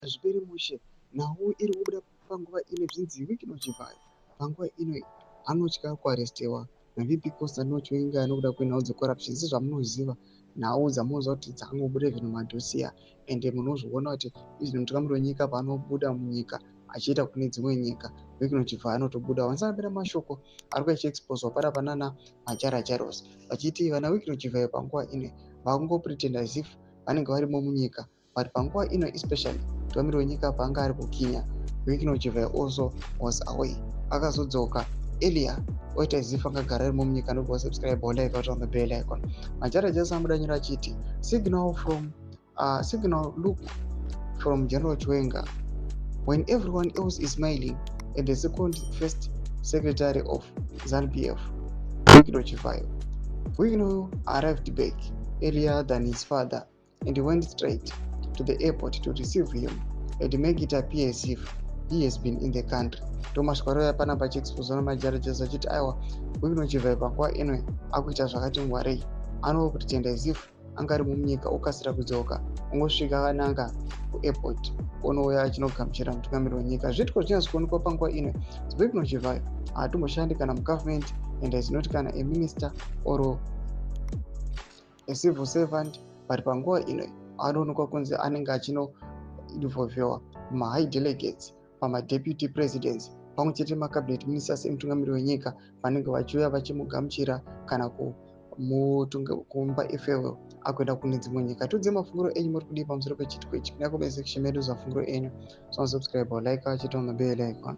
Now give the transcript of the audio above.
Hazviperi mushe. Nhau iri kubuda panguva ino, zvinzi Wicknell Chivayo panguva ino anotya kuarestiwa naVP Constantino Chiwenga nokuda kwenhau dzecorruption. Sezvamunoziva, nhau dzamunoziva kuti dzangobuda even mumadhosiya, ende munozviona kuti izvi mutungamiri wenyika paanobuda munyika achienda kune dzimwe nyika, Wicknell Chivayo anotobuda. Vanisangapira mashoko ari kuya achiexposwa pada panana Machara Charles vachiti vana Wicknell Chivayo panguva ino vakungopretend as if vanenge varimo munyika, but panguva ino, especially mutungamiri wenyika paanga ari kuKenya, Wicknell Chivayo also was away. Akazodzoka earlier oita as if angagara arimo munyika. Ndobva subscribe, like, on the bell icon. Machara Charles amudanyira achiti signal from signal look from General Chiwenga when everyone else is smiling and the second first secretary of ZANU-PF, Wicknell Chivayo. Wicknell arrived back earlier than his father and went straight to the airport to receive him and make it appear as if he has been in the country. Ndomasvikoro panapa achiexposa namajarajas achiti aiwa, Wicknell Chivayo panguva ino akuita zvakati ngwarei, anopretend as if anga ari munyika, okasira kudzoka, ongosvika akananga kuairport, onouya achinogamuchira mutungamiri wenyika. Zviitiko zvinyatso kuonekwa panguva ino, Wicknell Chivayo haatomboshandi kana mugovernment and is not kana a minister or a civil servant, but panguva ino anoonekwa kunzi anenge achinoinvolvewa mumahigh delegates, pamadeputy presidents, pamwe chete nemacabinet ministers emutungamiri wenyika vanenge vachiuya vachimugamuchira kana kumupa farewell akuenda kune dzimwe nyika. Tiudze mafungiro enyu, muri kudii pamusoro pechiitiko ichi? Kuna comment section medu, mafungiro enyu. So subscribe, like, achita on the bell icon.